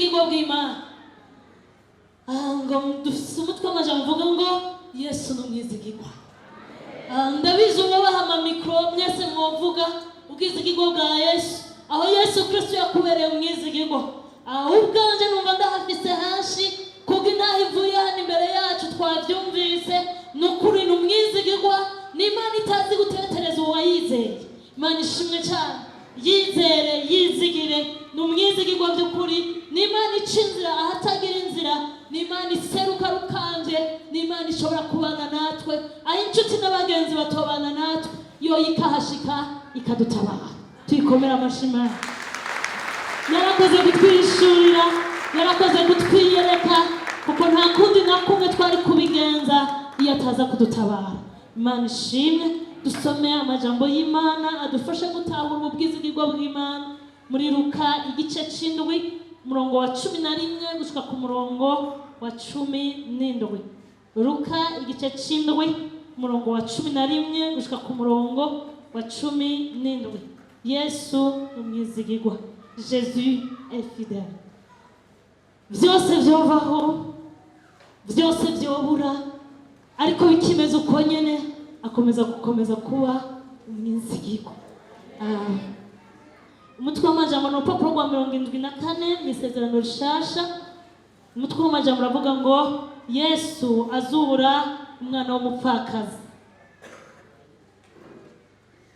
Ubwizigirwa bw'Imana. Ngo dufise umutwe w'amajambo uvuga ngo "Yesu ni umwizigirwa". Ndabizi ubabaha amamikoro mwese mwovuga ubwizigirwa bwa Yesu, aho Yesu Kristo yakubereye umwizigirwa. Ubwanje numva ndahafise henshi kubwo intaha ivuye hano imbere yacu twabyumvise. Ni ukuri, ni umwizigirwa, ni Imana itazi gutetereza uwayizeye. Imana ishimwe cyane. Yizere, yizigire, ni umwizigirwa by'ukuri. Ni Imana ica inzira ahatagira inzira, ni Imana iseruka rukambye, ni Imana ishobora kubana natwe aho inshuti n'abagenzi batobana natwe, yo ikahashika ikadutabara. Tuyikomere amashyi Imana. Yarakoze kutwishurira, yarakoze kutwiyereka, kuko nta kundi na kumwe twari kubigenza iyo ataza kudutabara. Imana ishimwe. Dusome amajambo y'Imana adufashe gutahura ubwizigirwa bw'Imana muri Luka igice c'indwi, umurongo wa 11 gushika ku murongo wa 17. Luka igice c'indwi, umurongo wa 11 gushika ku murongo wa 17. Yesu ni umwizigirwa. Jésus est fidèle. Byose byovaho, byose byobura, ariko bikimeze uko nyene akomeza gukomeza kuba umwizigirwa. Umutwe w'amajambo ni urupapuro rwa 74 mu Isezerano Rishasha. Umutwe w'amajambo uravuga ngo "Yesu azura umwana w'umupfakazi".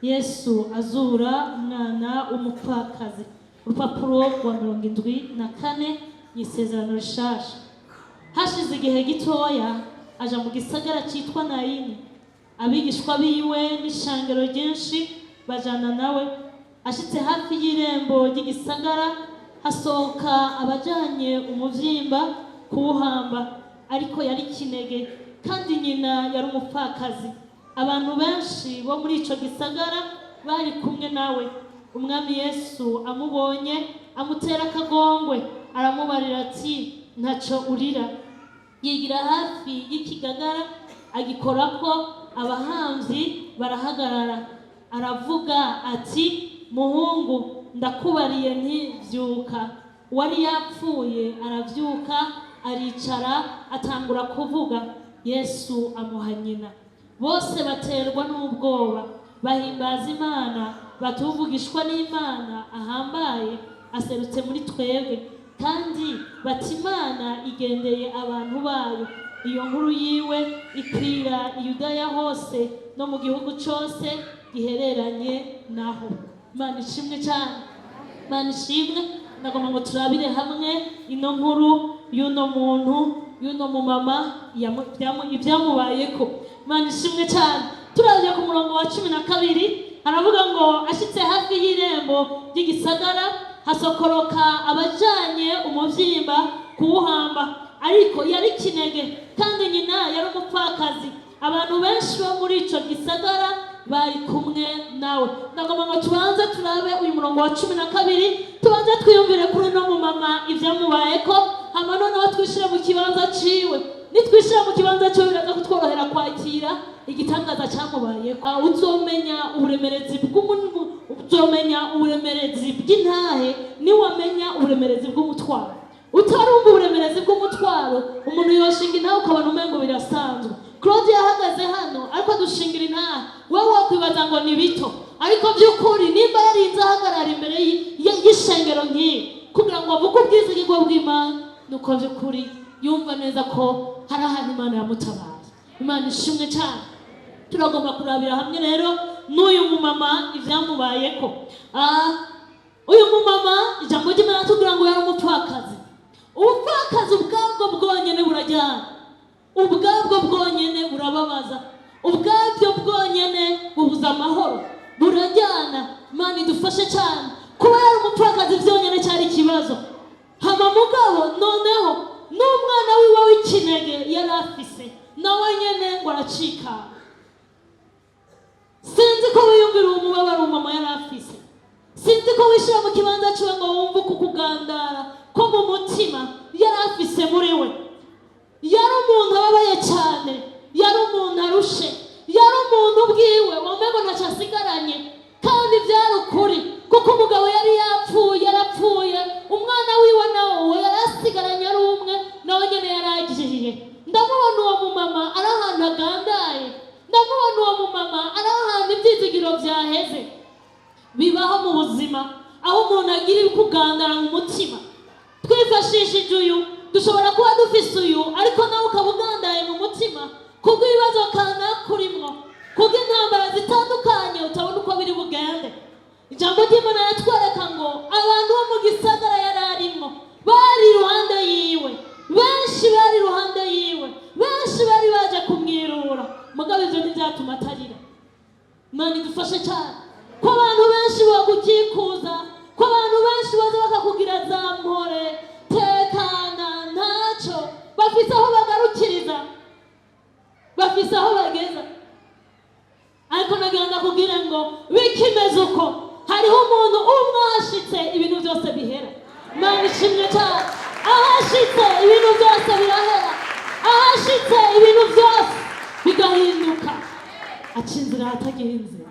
Yesu azura umwana w'umupfakazi, urupapuro rwa 74 mu Isezerano Rishasha. Hashize igihe gitoya aja mu gisagara cyitwa Nayini, abigishwa biwe n'ishangero ryinshi bajana nawe. Ashitse hafi y'irembo ry'igisagara, hasohoka abajanye umuvyimba kuwuhamba, ariko yari kinege kandi nyina yari umupfakazi. Abantu benshi bo muri ico gisagara bari kumwe nawe. Umwami Yesu amubonye amutera akagongwe, aramubarira ati: "Ntaco urira." Yigira hafi y'ikigagara, agikorako, abahamvyi barahagarara. Aravuga ati: "Muhungu, ndakubariye nti vyuka." Uwari yapfuye aravyuka, aricara, atangura kuvuga. Yesu amuha nyina. Bose baterwa n'ubwoba, bahimbaza Imana batuvugishwa n'Imana ahambaye aserutse muri twebwe, kandi bati: "Imana igendeye abantu bayo." Iyo nkuru yiwe ikwira i Yudaya hose no mu gihugu cyose gihereranye naho. Imana ishimwe cyane, Imana ishimwe. Ndagomba ngo turabire hamwe ino nkuru y'uno muntu, y'uno mumama, ibyamubayeko. Imana ishimwe cyane. Turabye ku murongo wa 12, aravuga ngo ashitse hafi y'irembo ry'igisagara, hasokoroka abajanye umuvyimba kuwuhamba, ariko yari kinege kandi nyina yari umupfakazi. Abantu benshi bo muri ico gisagara bari kumwe nawe. Ndagomba ngo tubanze turabe uyu murongo wa 12, tubanze twiyumvire kuri uno mumama ibyamubayeko, hama noneho twishire mu kibanza ciwe. Nitwishira mu kibanza ciwe biraza kutworohera kwakira igitangaza cyamubayeko. Uzomenya uburemerezi bw'umuntu, uzomenya uburemerezi bw'intahe niwamenya uburemerezi bw'umutwaro. Utarumva uburemerezi bw'umutwaro, umuntu yoshinga intahe ukabona umengo birasanzwe. Claude yahagaze hano ariko dushingira intahe, wowe wakwibaza ngo ni bito, ariko by'ukuri nimba yarinze ahagarara imbere y'ishengero nk'iyi kugira ngo avuge ubwizigirwa bw'Imana, nuko by'ukuri yumva neza ko hari ahantu Imana yamutabaye. Imana ishimwe cyane. Turagomba kurabira hamwe rero n'uyu mumama ibyamubayeko. Uyu mumama, ijambo ry'Imana tubwira ngo yari umupfakazi. Ubupfakazi ubwabwo bwonyene burajyana, ubwabwo bwonyene burababaza, ubwabyo bwonyene bubuza amahoro, burajyana. Imana idufashe cyane. Kuba yari umupfakazi byonyine cyari ikibazo. Hama mugabo noneho n'umwana wiwe w'ikinege yari afise nawe nyene ngo aracikana. Sinzi ko wiyumvira uwo mubabaro mama yari afise, sinzi ko wishyira mu kibanza cyiwe ngo wumve uku kugandara ko mu mutima yari afise muri we. Yari umuntu ababaye cyane, yari umuntu arushe, yari umuntu ubwiwe wamengo ntacyo asigaranye. Kandi byari ukuri, kuko umugabo yari yapfuye, yarapfuye, umwana wiwe nawe. Bibaho mu buzima aho umuntu agira ibikugandara mu mutima. Twifashishije uyu, dushobora kuba dufise uyu, ariko nawe ukaba ugandaye mu mutima kubw'ibibazo kanaka urimwo, kubw'intambara zitandukanye utabona uko biri bugende. Ijambo ry'Imana riratwereka ngo abantu bo mu gisagara yari arimwo bari iruhande yiwe, benshi bari iruhande yiwe, benshi bari baje kumwirura, mugabo ivyo ntivyatuma atarira. Imana idufashe cyane. Ko abantu benshi bagukikuza, ko abantu benshi baza bakakugira za mpore, tekana, ntacyo, bafise aho bagarukiriza, bafise aho bageza. Ariko nagira ndakubwire ngo bikimeze uko, hariho umuntu umwe ahashitse ibintu byose bihera. Imana ishimwe cyane. Ahashitse ibintu byose birahera, ahashitse ibintu byose bigahinduka, aca inzira ahatagira inzira.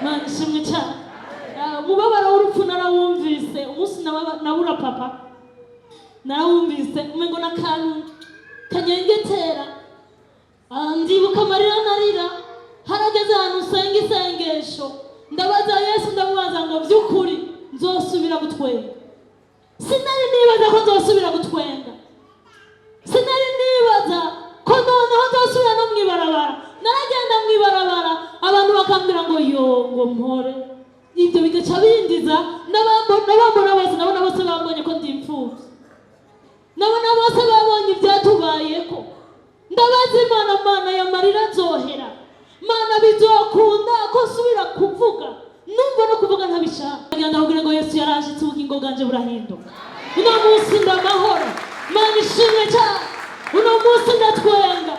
Imana ishimwe cyane. Umubabaro w'urupfu narawumvise umunsi nabura papa, narawumvise umengo n'akantu kanyengetera. Ndibuka amarira narira. Harageze ahantu usenga isengesho, ndabaza Yesu, ndamubaza ngo: "By'ukuri nzosubira gutwenga?" Sinari nibaza ko nzosubira gutwenga, sinari nibaza ko noneho nzosubira no mwibarabara. Naragenda mwibarabara, abantu bakambwira ngo: "Yo," ngo: "Mpore." Ibyo bigaca bindiza. N'abambona bose, nabona bose bambonye ko ndi imfubyi, nabona bose babonye ibyatubayeko. Ndabaza Imana: "Mana, ya marira nzohera? Mana, bizokunda ko nsubira kuvuga?" Numva no kuvuga ntabishaka. Ndakubwira ngo Yesu yarashitse, ubugingo bwanje burahinduka. Uno munsi ndamahoro, Mana ishimwe cyane. Uno munsi ndatwenga,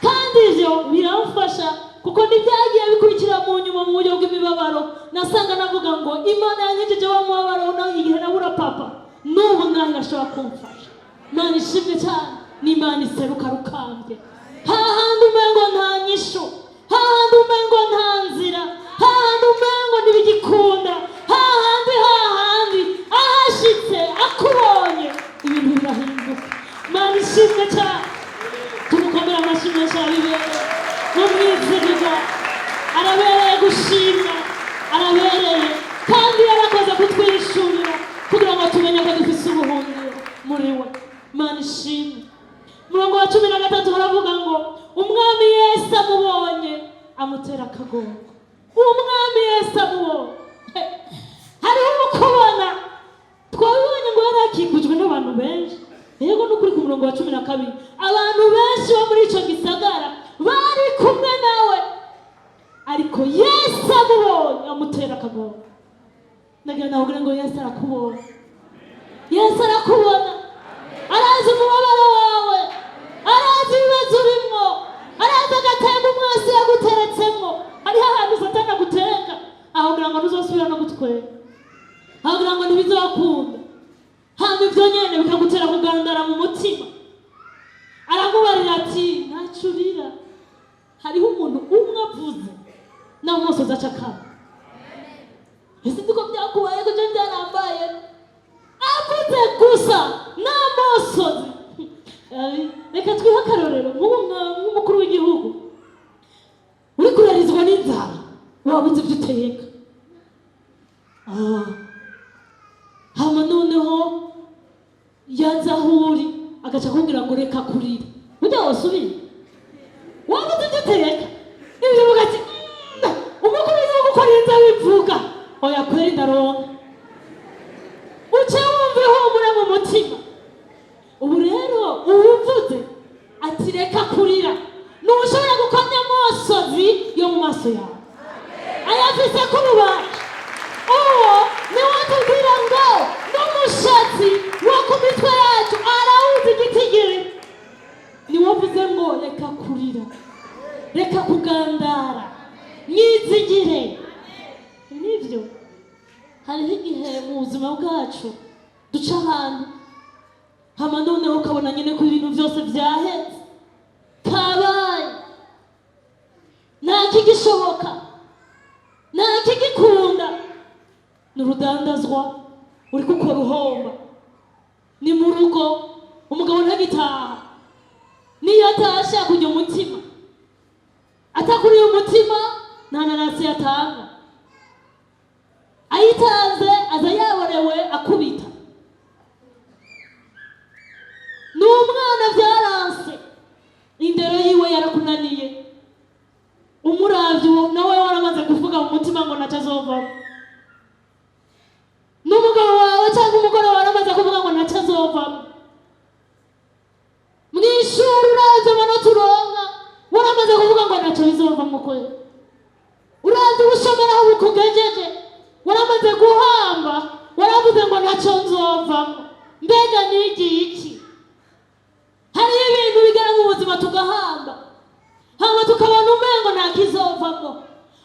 kandi ivyo biramfasha kuko ntibyagiye bikurikira mu nyuma mu buryo bw'imibabaro. Nasanga navuga ngo Imana yankijije wa mubabaro no igihe nabura papa, n'ubu naho irashobora kumfasha. Imana ishimwe cyane. N'Imana iseruka rukambye hahandi umengo nta nyishu, hahandi umengo nta nzira, hahandi umengo ntibigikunda, hahandi hahandi ahashitse akubonye ibintu birahinduka. Imana ishimwe cyane. Tumukomere amashyi menshi. Arabibereye n'umwizigirwa, arabereye gushimwa, arabereye, kandi yarakoze kutwishurira kugira ngo tumenye ko dufise ubuhungiro muri we. Imana ishimwe. Umurongo wa 13 haravuga ngo: "Umwami Yesu amubonye amutera akagongo." Umwami Yesu amubonye. Hariho ukubona twabibonye ngo yari akikujwe n'abantu benshi. Yego, n'ukuri, ku murongo wa 12, abantu benshi bo muri icyo gisagara bari kumwe nawe, ariko Yesu amubonye amutera akagongo. Ndagira ndakubwira ngo Yesu arakubonye, Yesu arakubona, arazi umubabaro wawe, arazi ibibazo urimo, arazi agatemba umwasi yaguteretsemo. Hariho ahantu Satani agutereka aho kugira ngo ntuzosubira no gutwera, aho kugira ngo ntibizokunda. Hama ibyo nyene bikagutera kugandara mu mutima. Aramubarira ati: "Ntacyo urira." Hariho umuntu umwe avuze nawe umusozi aca akaba. Ese ndiko byakubaye ko je byarambaye? Avuze gusa n'amosozi. Reka twihe akarorero nk'ubu nk'umukuru w'igihugu uri kurarizwa n'inzara, wabuze ibyo uteka. Hama noneho yaza aho uri agaca akubwira ngo: "Reka kurira." Burya wasubira wabuze ibyo uteka, ibyo uvuga ati: Umukuru w'igihugu uko arinze abivuga, oya kweri, ndaronka." Uce wumva ihumure mu mutima. Ubu rero uwuvuze ati: "Reka kurira," ntushobora gukomya amosozi yo mu maso yawe, ayafise ko ububasha. Uwo niwe atubwira ngo n'umushatsi wo ku mitwe yacu arawuzi igitigiri. Niwe avuze ngo: "Reka kurira, reka kugandara, mwizigire." Nibyo, hariho igihe mu buzima bwacu duca ahantu, hama noneho ukabona nyine ko ibintu byose byahetse, kabaye, nta kigishoboka, nta kigikunda. Ni urudandazwa uri gukora uhomba, ni mu rugo umugabo ntagitaha, niyo atashe akujya umutima, atakuriye umutima nta nanasi yatanga. Ayiwe. bizovamo. N'umugabo wawe cyangwa umugore wawe aramaze kuvuga ngo ntacyo azovamo. Mu ishuri uravye amanota uronka, waramaze kuvuga ngo ntacyo bizovamo kweli. Uravye ubushomeri aho bukugejeje, waramaze guhamba, waravuze ngo ntacyo nzovamo. Mbega nigiye iki? Hariyo ibintu bigera mu buzima tugahamba, hama tukabona umengo nta kizovamo.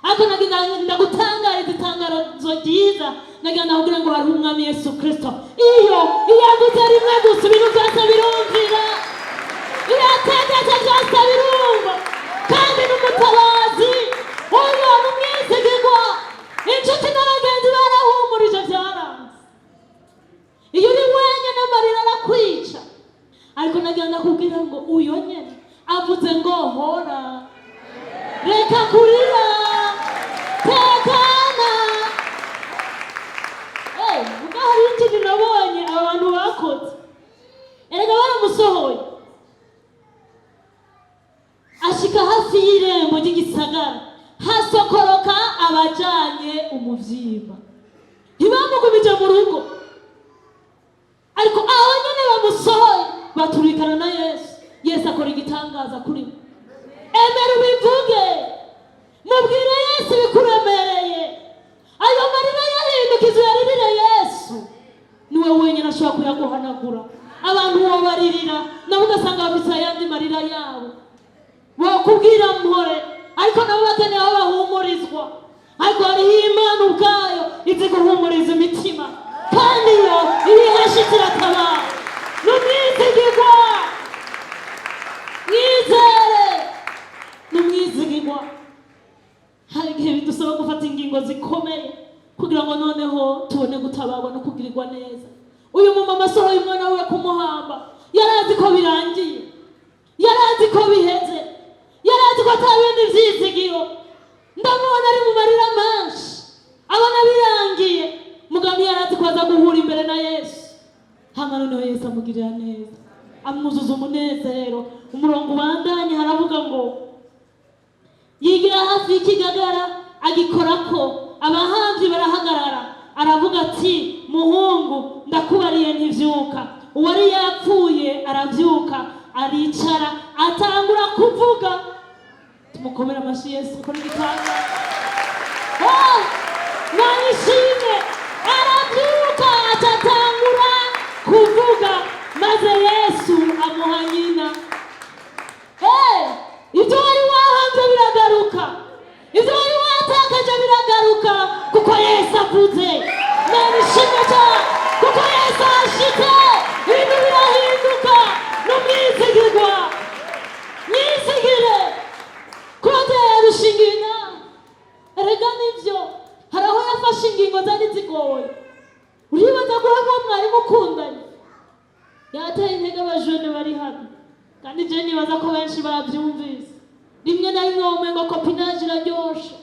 Ariko nagira ndagutangariza itangazo ryiza, nagira ndakubwira ngo hariho Umwami Yesu Kristo. Iyo avuze rimwe gusa, ibintu byose birumvira. Iyo ategetse, byose birumva, kandi n'umutabazi. Uyo ni umwizigirwa. Inshuti n'abagenzi barahumurije, byaranze. Iyo uri wenyine, amarira arakwica. Ariko nagira ndakubwira ngo uyo nyene avuze ngo hora, reka kurira, tekana. Ubwo hariho ikintu nabonye aba bantu bakoze. Erega baramusohoye, ashika hafi y'irembo ry'igisagara, hasokoroka abajanye umuvyimba. Ntibamugumije mu rugo, ariko abo nyene bamusohoye baturikana na Yesu. Yesu akora igitangaza kuri we. Emera ubivuge, mubwire Yesu ibikuremereye. Ayo marira yahindukiza, uyaririre Yesu. Niwe wenyine ashobora kuyaguhanagura. Abantu wobaririra nabo, ugasanga bafite ayandi marira yabo. Bokubwira mpore, ariko nabo bakeneye aho bahumurizwa. Ariko hariho Imana ubwayo izi guhumuriza imitima, kandi yo iyo ihashitse iratabara. Ni umwizigirwa, mwizere, ni umwizigirwa. Hari igihe bidusaba gufata ingingo zikomeye kugira ngo noneho tubone gutabarwa no kugirirwa neza. Uyu mumama asohoye umwana we kumuhamba, yari azi ko birangiye, yari azi ko biheze, yari azi ko ata bindi vyizigiro. Ndamubona ari mu marira menshi, abona birangiye. Mugabo yari azi ko aza guhura imbere na Yesu. Hama noneho Yesu amugirira neza, amwuzuza umunezero. Umurongo ubandanye haravuga ngo yigira hafi y'ikigagara, agikorako, abahamvyi barahagarara. Aravuga ati: "Muhungu, ndakubariye, ntivyuka." Uwari yapfuye aravyuka, aricara, atangura kuvuga. Tumukomere amashyi Yesu ukora igitangaza. Oh, nayishimye. Arabyuka, atatangura kuvuga, maze Yesu amuha nyina. Hey, ibyo wari wahanze biragaruka, ibyo wari watakaje biragaruka, kuko Yesu avuze. Nayishimye cyane, kuko Yesu ashitse ibintu birahinduka. N'umwizigirwa, mwizigire. Claude yarushinga inama. Erega nibyo, hari aho yafashe ingingo zari zigoye. Uribaza guha uwo mwari mukundanye? Yateye intege abajene bari hano, kandi je nibaza ko benshi babyumvise. Rimwe na rimwe womengo copinage iraryoshe,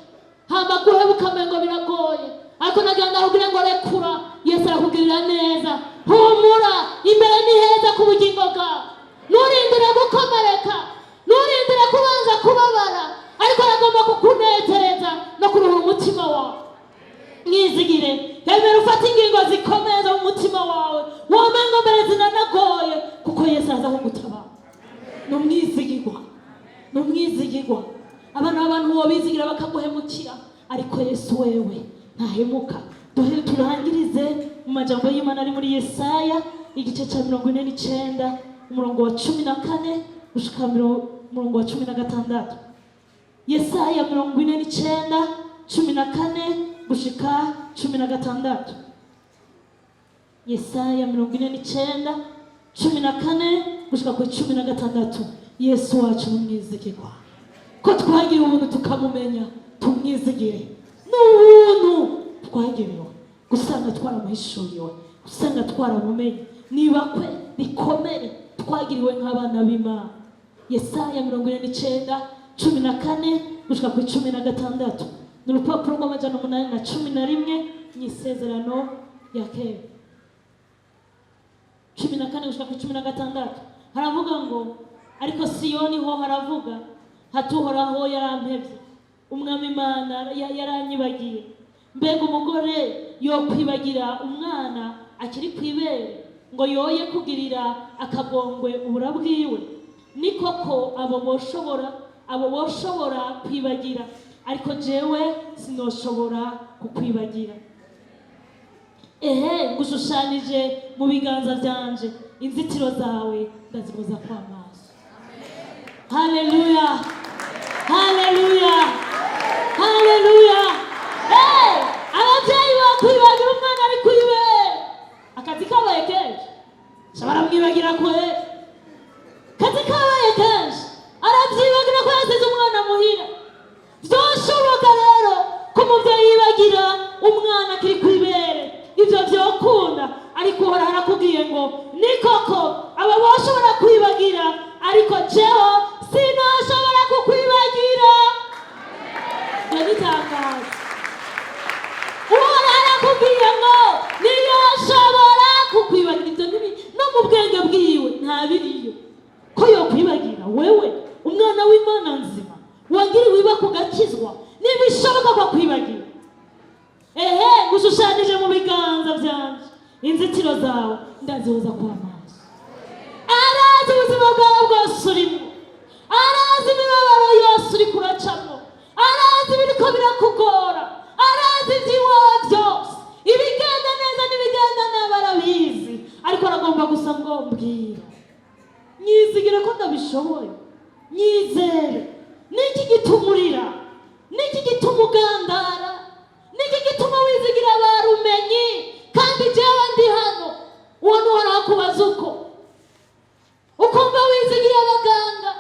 hama guheba ukamengo biragoye. Ariko nagira ndakubwire ngo rekura, Yesu arakugirira neza. Humura, imbere ni heza ku bugingo bwawe. Nturindire gukomereka, nturindire kubanza kubabara, ariko aragomba kukunezereza no kuruhura umutima wawe. Mwizigire, emera ufate ingingo zikomeye zo mu mutima wawe, womengo mbere zinanagoye, kuko Yesu aza kugutabara. Ni umwizigirwa, ni umwizigirwa. Abana b'abantu wobizigira bakaguhemukira, ariko Yesu wewe ntahemuka. Duhere turangirize mu majambo y'Imana ari muri Yesaya, igice cya 49, umurongo wa 14 gushika umurongo wa 16. Yesaya 49, 14 gushika 16. Yesaya 49, 14 gushika ku 16. Yesu wacu ni umwizigirwa. Ko twagira ubuntu tukamumenya, tumwizigire. Ni ubuntu twagiriwe gusanga twaramuhishuriwe, gusanga twaramumenye. Niba kwe rikomere twagiriwe nk'abana b'Imana. Yesaya 49, 14 gushika ku 16. Ni urupapuro rw'811 mu Isezerano rya Kera. 14 gushika ku 16 haravuga ngo: "Ariko Siyoni ho haravuga hati: 'Uhoraho yarampevye, Umwami Imana yaranyibagiye.' Mbega umugore yokwibagira umwana akiri ku ibere, ngo yoye kugirira akagongwe ubura bwiwe? Ni koko abo boshobora kwibagira, ariko jewe sinoshobora kukwibagira. Ehe, ngushushanije mu biganza byanje, inzitiro zawe ndazihoza kwa maso. Haleluya, haleluya, haleluya! Hey! Ababyeyi bakwibagira umwana ari kwibere, akazi kabaye kenshi, baramwibagira kwe. Kazi kabaye kenshi, arabyibagira ko yasize umwana muhira. Byoshoboka rero ko umubyeyi yibagira umwana akiri ku ibere, ibyo byokunda, ariko Uhoraho arakubwiye ngo: "Ni koko abo boshobora kwibagira, ariko jeho sinoshobora kukwibagira." Ibyo ni itangazo. Uhoraho arakubwiye ngo niyoshobora kukwibagira. Ibyo no mu bwenge bwiwe ntabiriyo ko yokwibagira wewe, umwana w'Imana nzima wagiriwe ibakwe ugakizwa. Ntibishoboka ko akwibagira. Ehe, ngushushanije mu biganza byanje, inzitiro zawe ndazihoza kwa maso. Arazi ubuzima bwawe bwose urimo, arazi imibabaro yose uri kuracamo, arazi ibiriko birakugora, arazi iby'iwawe byose, ibigenda neza n'ibigenda nabi arabizi. Ariko aragomba gusa ngo: "Mbwira, nyizigire ko ndabishoboye, nyizere. Niki gituma urira? Niki gituma ugandara? Niki gituma wizigira barumenyi kandi jewe ndi hano?" Uwo ntuhoraho akubaza uko ukumva wizigiye abaganga,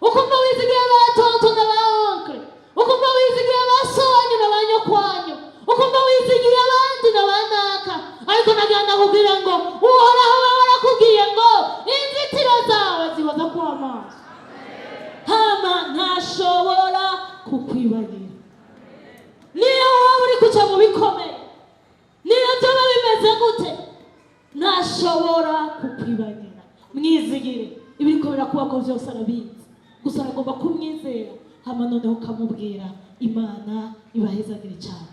ukumva wizigiye ba tonton na ba oncle, ukumva wizigiye ba sowanyu na ba nyokwanyu, ukumva wizigiye abandi na ba naka. Ariko nagira ndakubwira ngo Uhoraho wewe arakubwiye ngo inzitiro zawe zihoza kuba amaso, hama ntashobora kukwibagira. Niyo waba uri kuca mu bikomeye, niyo byaba bimeze gute, ntashobora kukwibagira. Mwizigire, ibiriko birakubako byose arabizi. Gusa aragomba kumwizera, hama noneho ukamubwira. Imana ibahezagire cyane.